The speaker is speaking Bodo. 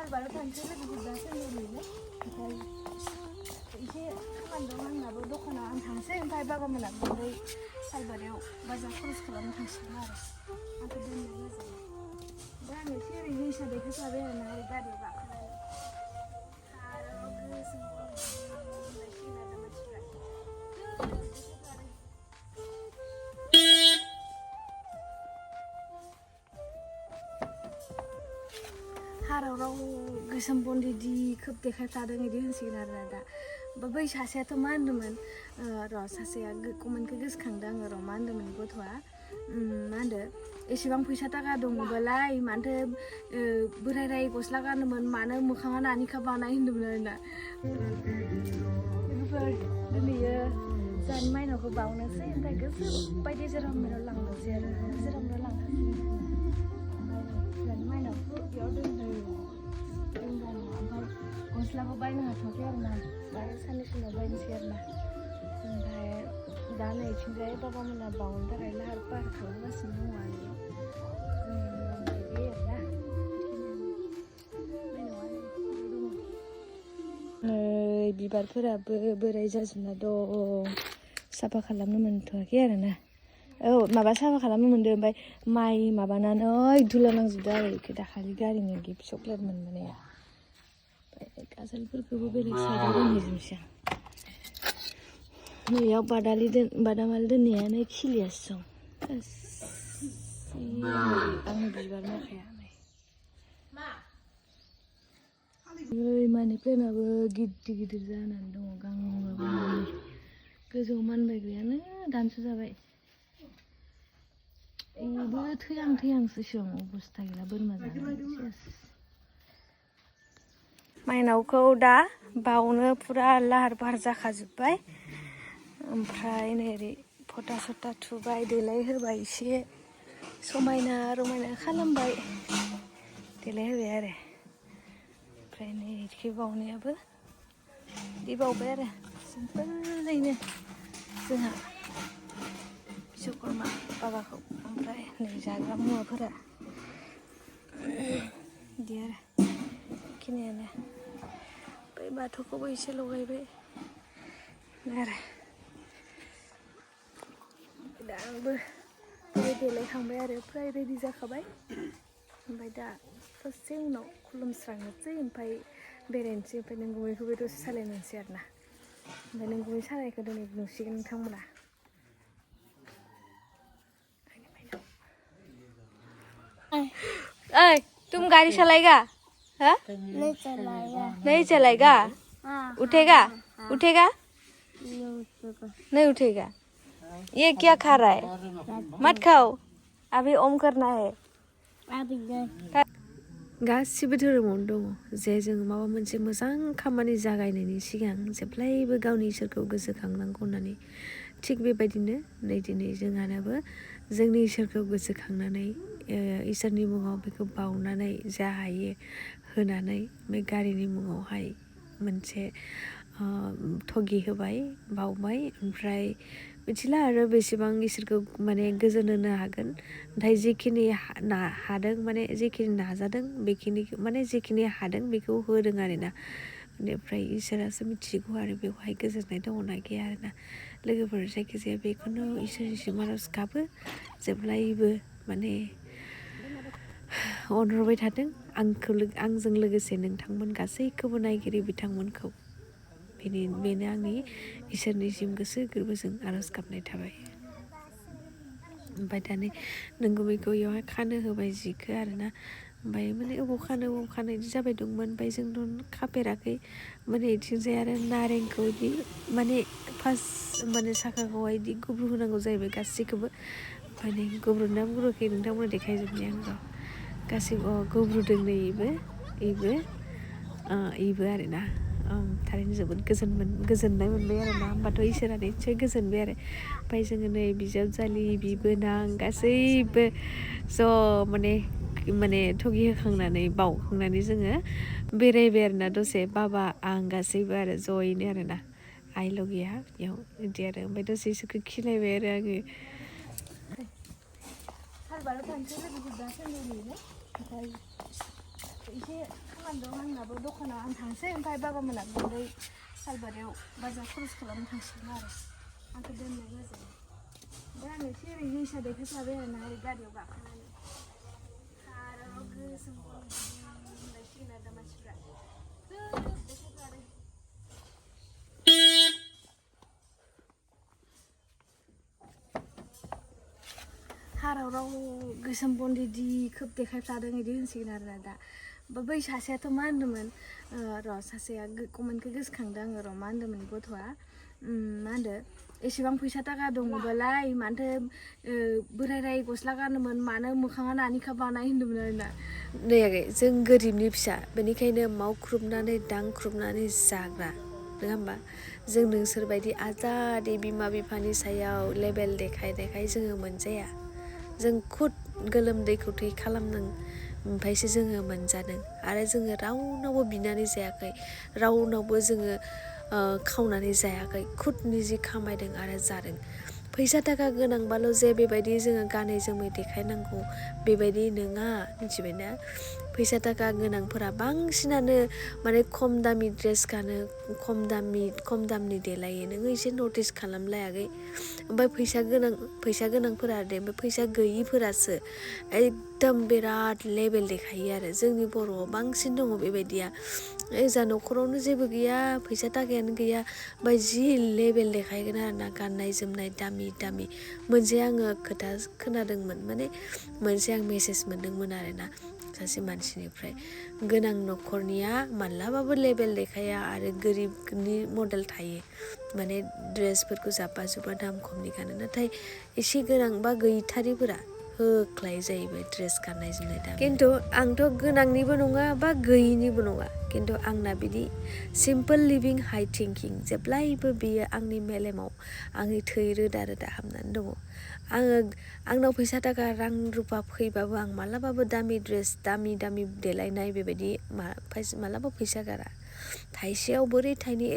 सालबाराव थांसै लोगोफोरजों सेन्देलैनो ओमफ्राय एसे खामानि दं आंनाबो दखानाव आं थांसै ओमफ्राय बाबामोनाबो ओमफ्राय सालबारायाव बाजार खरस खालामनो थांसिगोन आरो आंखौ दोननाय जाजायो दा आं एसे ओरैनो हिसाबै होफाबाय आरोना गारियाव गाखोनानै आरो गोसोम होनलायसिगोन आरो मानसिफ्रा हाराव गोसोम बन्दिदि खोब देखायफ्लादों बिदि होनसिगोन आरोना दा बै सासेयाथ' मा होनदोंमोन र' सासेया कमेन्टखौ गोसोखांदों आङो र' मा होनदोंमोन गथ'आ मा होनदो एसेबां फैसा थाखा दङबालाय मानोथो बोराय गस्ला गानोमोन मानो मोखाङा नानिखा बानाय होनदोंमोन आरोना लोगोफोर दिनैयो जानि माइनावखौ बावनोसै ओमफ्राय गोसो बायदि जेराव मेराव लांनोसै आरो जेराव मेराव लांखासिगोन ओमफ्राय जानि माइनावखौ बेयाव दोनदों ओमफ्राय गस्लाखौ बायनो हाथ'वाखै आरोना दा साननैसो उनाव बायनोसै आरोना ओमफ्राय दा नैथिंजाय बाबामोना बावनो थाखाय लाहार फाहार खालामगासिनो दङ आरो बिदि आरोना नै बिबारफोराबो बोराय जाजोबना दं साफा खालामनो मोनथ'वाखै आरोना औ माबा साफा खालामनो मोनदों ओमफ्राय माइ माबानानै धुला नांजोबदों आरो बेखौ दाखालि गारिनि गिफ्ट चक्लेट मोनबोनाया ओमफ्राय गाजोलफोरखौबो बेलेग साइडआव दोनहैजोबनोसै आं नैयाव बादामालि दोननायानो खिलियासो दं आंनि बिबार माखाया नै मानि प्लेनाबो गिदिर गिदिर जानानै दङ गांनै गोजौआव मानबायग्रायानो दानस' जाबाय बेबो थैहांसो सिगां अबस्था गैला बोरमा जानानै माइनावखौ दा बावनो फुरा लाहार फाहार जाखाजोब्बाय ओमफ्राय नै ओरै फटा सटा थुबाय देलाय होबाय एसे समायना रमायना खालामबाय देलाय होबाय आरो ओमफ्राय नै इदि बावनायाबो बिदि बावबाय आरो सिम्पोलैनो जोंहा बिश्वकर्मा बाबाखौ ओमफ्राय नै जाग्रा मुवाफोरा बिदि आरो बेखिनियानो बै बाथौखौबो एसे लगायबाय आरो दा आंबो देलायखांबाय आरो फ्राय रेडि जाखाबाय ओमफ्राय दा ससे उनाव खुलुमस्रांनोसै ओमफ्राय बेरायनोसै ओमफ्राय नोंगुमैखौबो दसे सालायनोसै आरोना ओमफ्राय नोंगुमै सालायनायखौ दिनै नुसिगोन नोंथांमोना ऐ तुम गाड़ी चलाएगा हाँ नहीं चलाएगा उठेगा उठेगा नहीं उठेगा ये क्या खा रहा है मत खाओ अभी ओम करना है गासिबो धोरोमावनो दङ जे जों माबा मोनसे मोजां खामानि जागायनायनि सिगां जेब्लायबो गावनि इसोरखौ गोसोखांनांगौ होननानै थिग बेबायदिनो नै दिनै जोंहानाबो जोंनि इसोरखौ गोसोखांनानै इसोरनि मुङाव बेखौ बावनानै जा हायो होनानै बे गारिनि मुङावहाय मोनसे थगि होबाय बावबाय ओमफ्राय मिथिला आरो बेसेबां इसोरखौ माने गोजोन होनो हागोन नाथाय जेखिनि हादों माने जेखिनि नाजादों बेखिनिखौ माने जेखिनि हादों बेखौ होदों आरोना बेनिफ्राय इसोरासो मिथिगौ आरो बेवहाय गोजोननाय दङना गैया आरोना लोगोफोर जायखिजाया बेखौनो इसोरनिसिम आरज गाबो जेब्लायबो माने अनहरबाय थादों आंजों लोगोसे नोंथांमोन गासैखौबो नायगिरि बिथांमोनखौ बेनो आंनि इसोरनिसिम गोसो गोरबोजों आरज गाबनाय थाबाय ओमफ्राय दानि नोंगुमैखौ बेयावहाय खानो होबाय जिखौ आरोना ओमफ्राय माने अबाव खानो बिदि जाबाय दंमोन ओमफ्राय जोंथ' खाफेराखै माने इथिंजाय आरो नारेंखौ बिदि माने फार्स्ट माने साखाखौहाय बिदि गुब्रु होनांगौ जाहैबाय गासैखौबो ओमफ्राय नै गुब्रुना गुब्रुखै नोंथांमोना देखायजोबनाय आं गासैबो गुब्रुदों नै इबो आरोना थारैनो जोबोद गोजोननाय मोनबाय आरोना होमबाथ' इसोरा निस्सय गोजोनबाय आरो ओमफ्राय जोङो नै बिजावजालि बिबोनां गासैबो ज' माने थगि होखांनानै बावखांनानै जोङो बेरायबाय आरोना दसे बाबा आं गासैबो आरो ज'यैनो आरोना आइल' गैया बेयाव बिदि आरो ओमफ्राय दसे इसोरखौ खिलायबाय आरो आङो सालबाराव थांसै लोगोफोरजों सेन्देलैनो ओमफ्राय एसे खालामदों आंनाबो दखानाव आं थांसै ओमफ्राय बाबा मोना गुन्दै सालबारियाव बाजार खरस खालामनो थांसिगोन आरो आंखौ दोननो गोजोन ओमफ्राय आं एसे ओरै दैसा देखायफ्लाबाय आरोना ओरै गारियाव गाखोनानै खाराव गोसोम होनलायसिगोन आरो दा मानसिफ्रा देखायफ्लादों हाराव गोसोम बन्दिदि खोब देखायफ्लादों बिदि होनसिगोन आरोना दा बै सासेयाथ' मा होनदोंमोन र' सासेया कमेन्टखौ गोसोखांदों आङो र' मा होनदोंमोन गथ'आ मा होनदो एसेबां फैसा थाखा दङबालाय मानोथो बोराय गस्ला गानोमोन मानो मोखाङा नानिखा बानाय होनदोंमोन आरोना नै आगै जों गोरिबनि फिसा बेनिखायनो मावख्रुबनानै दांख्रुबनानै जाग्रा नङा होमबा जों नोंसोरबायदि आजादि बिमा बिफानि सायाव लेबेल देखाय जोङो मोनजाया जों खुद गोलोमदैखौ थै खालामदों ओमफ्रायसो जोङो मोनजादों आरो जोङो रावनावबो बिनानै जायाखै रावनावबो जोङो खावनानै जायाखै खुद निजि खामायदों आरो जादों फैसा थाखा गोनांबाल' जे बेबायदि जोङो गानै जोमै देखायनांगौ बेबायदि नङा मिथिबायना फैसा थाखा गोनांफोरा बांसिनानो माने खम दामि ड्रेस गानो खम दामनि देलायो नोङो एसे नटिस खालामलायाखै ओमफ्राय फैसा गोनांफोरा दे फैसा गैयिफोरासो एकदम बिराद लेबेल देखायो आरो जोंनि बर'आव बांसिन दङ बेबायदिया जा न'खरावनो जेबो गैया फैसा थाखायानो गैया ओमफ्राय जि लेबेल देखायगोन आरो ना गाननाय जोमनाय दामि मोनसे आङो खोथा खोनादोंमोन माने मोनसे आं मेसेज मोनदोंमोन आरोना सासे मानसिनिफ्राय गोनां न'खरनिया मालाबाबो लेबेल देखाया आरो गोरिबनि मडेल थायो माने ड्रेसफोरखौ जाब्बा जुब्बा दाम खमनि गानो नाथाय एसे गोनां बा गैथारिफोरा होख्लाय जाहैबाय ड्रेस गाननाय जोमनाय दाम खिन्थु आंथ' गोनांनिबो नङा बा गैयिनिबो नङा खिन्थु आंना बिदि सिम्पोल लिभिं हाइ थिंकिं जेब्लायबो बियो आंनि मेलेमाव आंनि थै रोदा हाबनानै दङ आंनाव फैसा थाखा रां रुफा फैबाबो आं मालाबाबो दामि ड्रेस दामि देलायनाय बेबायदि मालाबा फैसा गारा थाइसेयाव बोरै थाइनै